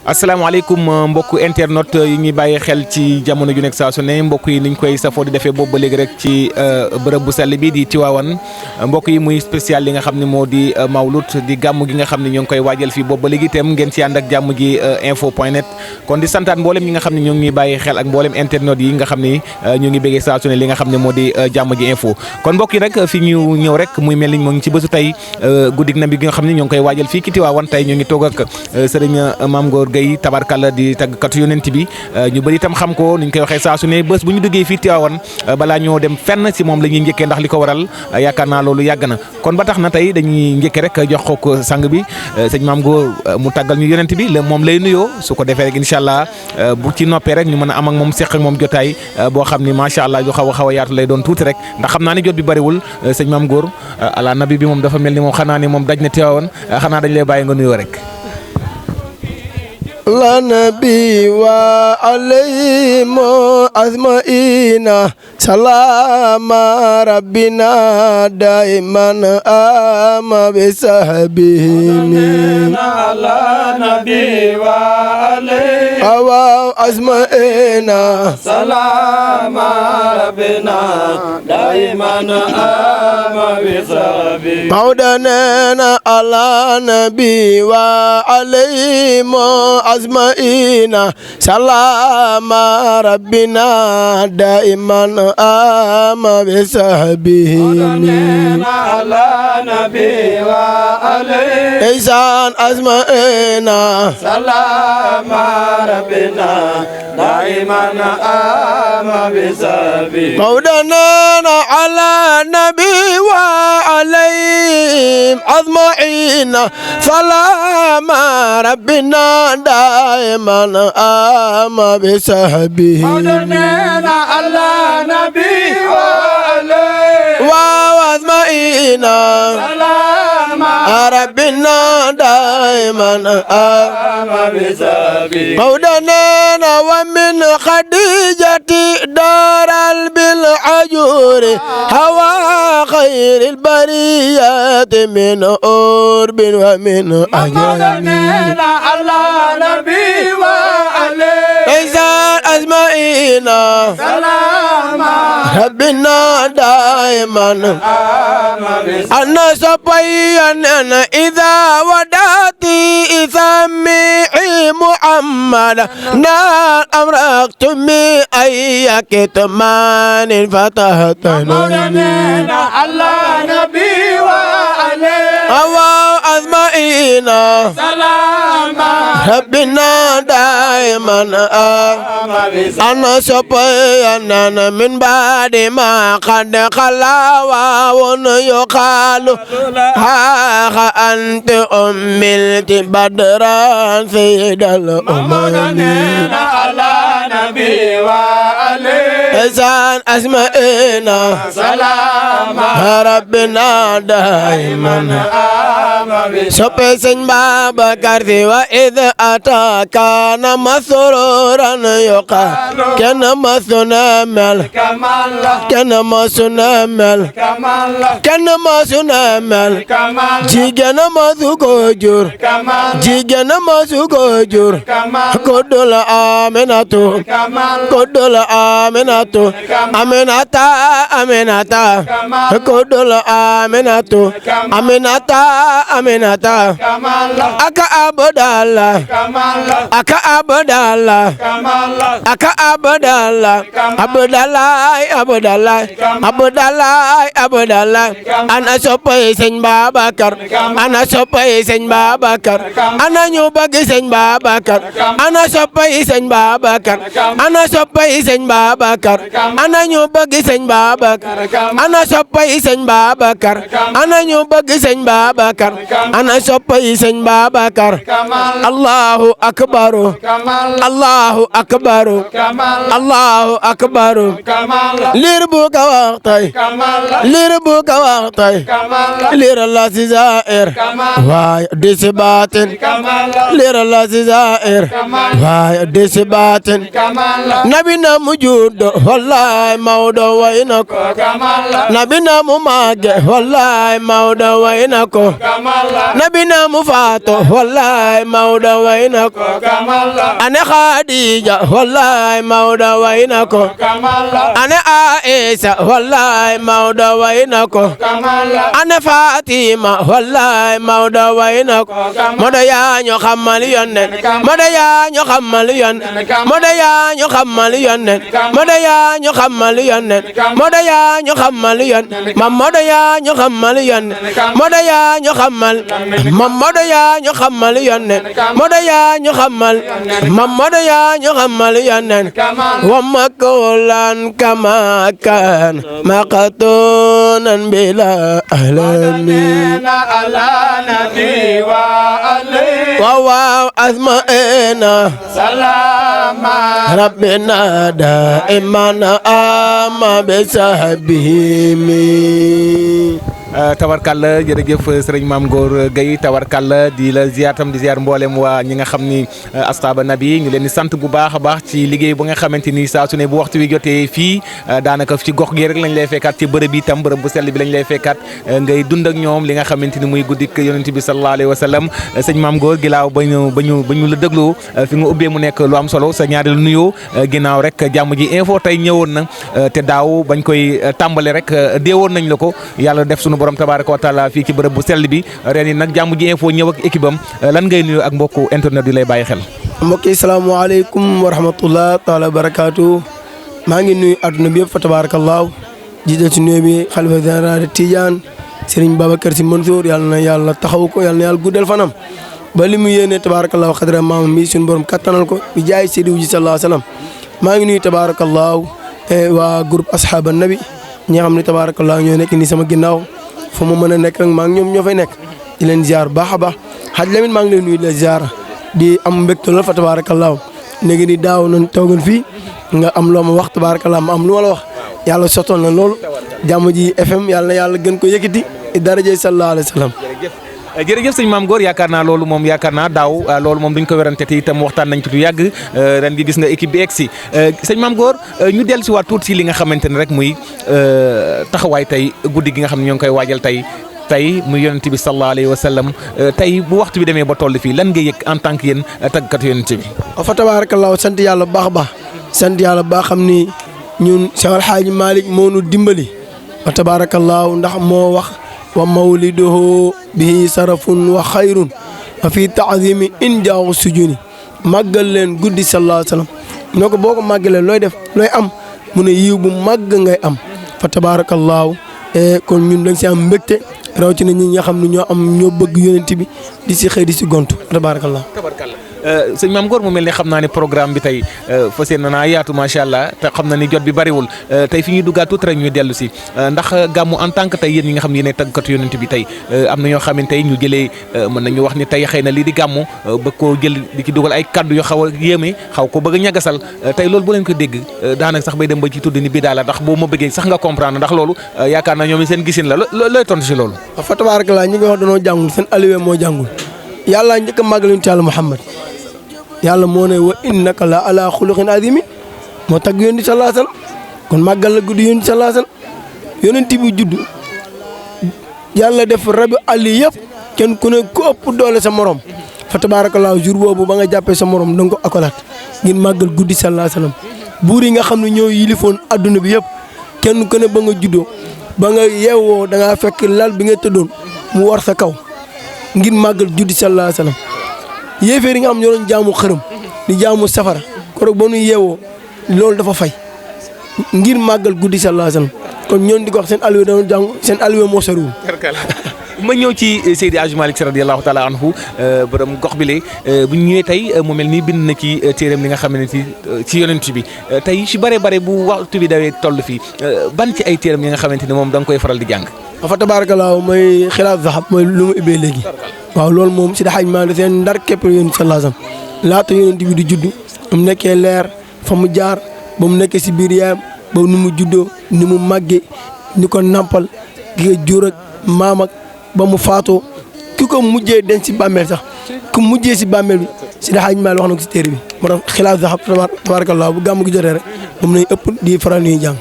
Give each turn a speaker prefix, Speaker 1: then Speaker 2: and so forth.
Speaker 1: asalaamaaleykum mbokku internet yi ñuy bàyyi xel ci jamono ju nekk saa su ne mbokk yi niñ koy safoo di defee boobu ba léegi rek ci bërëb bu sell bi di Tiwaawan mbokk yi muy spécial li nga xam ne moo di Mawlud di gàmm gi nga xam ne ñoo ngi koy waajal fii boobu ba léegi itam ngeen ci ànd ak jàmm ji info.net kon di santaat mboolem ñi nga xam ne ñoo ngi bàyyi xel ak mboolem internet yi nga xam ne ñoo ngi béggee saa su ne li nga xam ne moo di jàmm ji info kon mbokk yi rek fi ñu ñëw rek muy mel ni moo ngi ci bésu tey guddig na bi gi nga xam ne ñoo ngi koy waajal fii ci Tiwaawan tey ñoo ngi toog ak sëriñ Mame Ngor Gueye tabarkalla di tàggkatu yonent bi ñu bëri itam xam ko niñ koy waxee saa su ne bés bu ñu duggee fii Tiwaawan balaa ñoo dem fenn si moom la ñuy njëkkee ndax li ko waral yaakaar naa loolu yàgg na kon ba tax na tey dañuy njëkkee rek jox ko sang bi sëñ Mame Ngor mu tàggal ñu yonent bi moom lay nuyoo su ko defee rek incha allah bu ci noppee rek ñu mën a am ak moom seq ak moom jotaay boo xam ni macha allah ju xaw a yaatu lay doon tuuti rek ndax xam naa ni jot bi bëriwul sëñ Mame Ngor ala nabi bi moom dafa mel ni moom xanaa ni moom daj na Tiwaawan xanaa dañ lay bàyyi nga nuyoo rek
Speaker 2: la nabi wa alayhim ajmain salama rabbina daiman ama bi sahbihim
Speaker 3: la nabi wa alayhim
Speaker 2: ajmain
Speaker 3: salama rabbina daiman ama bi sahbihim
Speaker 2: mawdana ala nabi wa alayhim أجمعين سلام ربنا دائما آم بسحبه
Speaker 3: على نبي وعليه
Speaker 2: إحسان أجمعين
Speaker 3: سلام ربنا دائما آم بسحبه
Speaker 2: مولانا على نبي وعليهم أجمعين سلام ربنا دائما آم بسحبه
Speaker 3: مولانا على نبي وعليه
Speaker 2: وأجمعين
Speaker 3: سلام
Speaker 2: ربنا دائما
Speaker 3: آم بسحبه
Speaker 2: مولانا ومن خديجة دار بالعجور هوى خير البريات من أورب ومن أجمعين
Speaker 3: على نبي وعليه
Speaker 2: إحسان أجمعين
Speaker 3: سلام
Speaker 2: ربنا دائما أنا صبيا إذا ودعتي سميعي محمد نار أمرقتمي أي كتمان فتحتني
Speaker 3: على نبي وعليه
Speaker 2: أوا أجمعين
Speaker 3: سلام
Speaker 2: ربنا دائما أنا صبيا من بعد ما قد خلا وون يقال ها أنت أملت بدرا سيد الأمم
Speaker 3: على نبي وعليه
Speaker 2: إحسان أسمائنا
Speaker 3: سلام
Speaker 2: ربنا دائما سبي سن بابا كارثي وإذ أتى كان مسرورا يقال كان مسنمل
Speaker 3: كمال
Speaker 2: كان مسنمل
Speaker 3: كمال
Speaker 2: كان مسنمل
Speaker 3: كمال
Speaker 2: جيجنا مسوكوجور
Speaker 3: كمال
Speaker 2: جيجنا مسوكوجور
Speaker 3: كمال
Speaker 2: كدول آمناتو
Speaker 3: كمال
Speaker 2: كدول آمناتو آمناتا آمناتا كدول آمناتو آمناتا آمناتا
Speaker 3: كمال
Speaker 2: أكا أبدالله
Speaker 3: كمال
Speaker 2: أكا أبدالله
Speaker 3: كمال
Speaker 2: أكا أبدالله أبدالله أبدالله أبدالله أبدالله أنا سوبي سن بابكر أنا سوبي سن بابكر أنا نيوبغي سن بابكر أنا سوبي سن بابكر أنا سوبي سن بابكر أنا نيوبغي سن بابكر أنا سوبي سن بابكر أنا نيوبغي سن بابكر أنا سوبي سن بابكر الله أكبر
Speaker 3: كمال
Speaker 2: الله أكبر
Speaker 3: كمال
Speaker 2: الله أكبر
Speaker 3: كمال
Speaker 2: ليربوك وقتي
Speaker 3: كمال
Speaker 2: ليربوك وقتي
Speaker 3: كمال
Speaker 2: لير الله زائر واي دسباتن
Speaker 3: كمال
Speaker 2: لير الله زائر واي دسباتن
Speaker 3: كمال
Speaker 2: نبينا موجود wallaay Maodo way na ko nabi na mu màgge wallaay Maodo way na ko nabi na mu faato wallaay Maodo way na ko ane Khadija wallaay Maodo way na ko ane Aisha wallaay Maodo way na ko ane Fatima wallaay Maodo way na ko Maodo yaa ñu xamal yonent Maodo yaa ñu xamal yonent Maodo yaa ñu xamal yonent Maodo yaa ñu xamal yonent Maodo yaa ñu xamal yonent Maodo yaa ñu xamal yonent Maodo yaa ñu xamal Maodo yaa ñu xamal yonent Maodo yaa ñu xamal Maodo yaa ñu xamal yonent wa makulan kama kan maqatunan bila alamin waaw asma'ina salama rabbina daiman ama bisahbihimi
Speaker 1: tawarkalla jërëjëf sëriñ Mame Ngor Gueye tawarkalla di la ziar tam di ziar mboolem waa ñi nga xam ni asxaaba nabi ñu leen di sant bu baax a baax ci liggéey bu nga xamante ni saa su ne bu waxtu wi jotee fii daanaka ci gox gi rek lañ lay fekkaat ci bërëb bi tam bërëb bu sell bi lañ lay fekkaat ngay dund ak ñoom li nga xamante ni muy guddik yonent bi sallallahu alayhi wa sallam sëñ Mame Ngor gilaaw ba ñu la déglu fi nga ubbee mu nekk lu am solo sa ñaari lu nuyoo ginnaaw rek jàmm ji info tey ñëwoon na te daaw bañ koy tàmbale rek deewoon nañ la ko yàlla def sunu borom tabaraka wa taala fii ci bërëb bu sell bi ren yi nag jàmm ji info ñëw ak équipe am lan ngay nuyu ak mbokku internet yi lay bàyyi xel.
Speaker 2: mbokk yi salaamaaleykum wa rahmatullah taala barakaatu maa ngi nuyu adduna bi yëpp fa tabarakallahu jiital ci nuyu bi xalifa général Tidiane Serigne Babacar Sy Mansour yàlla na yàlla taxaw ko yàlla na yàlla guddal fanam ba li mu yéene tabarakallahu xadra maam mi suñu borom kattanal ko bi jaay Seydou ji sallallahu alayhi wa sallam maa ngi nuyu tabarakallahu waa groupe ashaaba nabi ñi nga xam ne tabarakallahu ñoo nekk nii sama ginnaaw fu ma mën a nekk rek maa ngi ñoom ñoo fay nekk di leen ziar baax a baax xaj Lamine maa ngi leen nuyu di la ziar di am mbégte lool fa tabaarakallaahu léegi ni daaw nañ toogoon fii nga am loo ma wax tabaarakallaahu ma am lu ma la wax yàlla sottoon na loolu jàmm ji FM yàlla na yàlla gën ko yëkkati daraja sallallahu alayhi wa sallam.
Speaker 1: jërëjëf sëñ Mame Ngor yaakaar naa loolu moom yaakaar naa daaw loolu moom duñ ko werante te itam waxtaan nañ ci lu yàgg ren gi gis nga équipe bi egg si sëñ Mame Ngor ñu dellu si waat tuuti si li nga xamante ne rek muy taxawaay tey guddi gi nga xam ne ñoo ngi koy waajal tey muy yonent bi sallallahu alayhi wa sallam tey bu waxtu bi demee ba toll fii lan nga yëg en tant que yéen tàggkat yonent bi.
Speaker 2: fa tabaarakallaahu sant yàlla baax a baax sant yàlla baax xam ni ñun Cheikh El Hadj Malick moo nu dimbali fa tabaarakallaahu ndax moo wax wa mawliduhu bihi sarafun wa xayrun wa fi taazimi in jaaw sujuni màggal leen guddi sallallahu alayhi wa sallam mu ne ko boo ko màggalee looy def looy am mu ne yiw bu màgg ngay am fa tabaarakallaahu kon ñun dañ si am mbégte rawatina ñi nga xam ne ñoo bëgg yonent bi di si xëy di si gontu tabarakallah
Speaker 1: sëñ Mame Ngor mu mel ne xam naa ne programme bi tey fas yéene naa yaatu macha allah te xam na ni jot bi bariwul tey fi ñuy duggaat tuuti rek ñuy dellu si ndax gàmmu en tant que tey yéen ñi nga xam ne yéen ay tàggkatu yonent bi tey am na ñoo xam ne tey ñu jëlee mën nañu wax ni tey xëy na lii di gàmmu bëgg koo jël di ci dugal ay kaddu yoo xaw a yéeme xaw ko bëgg a ñagasal tey loolu bu leen ko dégg daanaka sax bay dem ba ci tudd ni bii daal la ndax boo ma bëggee sax nga comprendre ndax loolu yaakaar naa ñoom seen gisin la looy tontu si loolu.
Speaker 2: fa tabarakallah ñi nga wax dañoo jàngul seen aliwe moo jàngul yàlla njëkk a màggal yonent Yàlla Muhammad yàlla moo ne wa innaka la ala xuluqin azimi moo tagg yonent sallallahu alayhi wasallam kon màggal la guddi yonent sallallahu alayhi wasallam yonent bi judd yàlla def rabi àll yëpp kenn ku ne ku ëpp doole sa morom fa tabaarakallaahu jour boobu ba nga jàppee sa morom danga ko akolaat ngir màggal guddi sallallahu alayhi wasallam buur yi nga xam ne ñoo yilifoon adduna bi yëpp kenn ku ne ba nga juddoo ba nga yeewoo da ngaa fekk lal bi nga tëddoon mu war sa kaw ngir màggal guddi sallallahu alayhi wasallam yéeféer yi nga xam ñoo doon jaamu xërëm di jaamu safara koroog ba nu yeewoo loolu dafa fay ngir màggal guddi sallallahu alayhi wasallam kon ñoon di ko wax seen alluwa dañoo jàng seen alluwa moo soriwul.
Speaker 1: ma ñëw ci Seydi Hadji Malick Sy radiyallahu taala anhu borom gox bi le bu ñu ñëwee tey mu mel ni bind na ci téeram li nga xam ne ci yonent bi tey si bare bare bu waxtu bi dawee toll fii ban ci ay téeram yi nga xamante ne moom da nga koy faral di jàng.
Speaker 2: fa tabaarakallaahu mooy xilaaf zahab mooy lu mu ubbee léegi waaw loolu moom Seydi Hadji Malick seen ndar képp yonent sallallahu alayhi wasallam laata yonent bi di judd mu nekkee leer fa mu jaar ba mu nekkee si biir yaayam ba nu mu juddoo ni mu màggee ni ko nampal gi jur ak maam ak ba mu faatoo ki ko mujjee denc si bàmmeel sax ku mujjee si bàmmeel bi Seydi Hadji Malick wax na ko si téere bi moo tax xilaas sax tabarakallah bu gàmm gi jotee rek moom lañ ëpp di faral ñuy jàng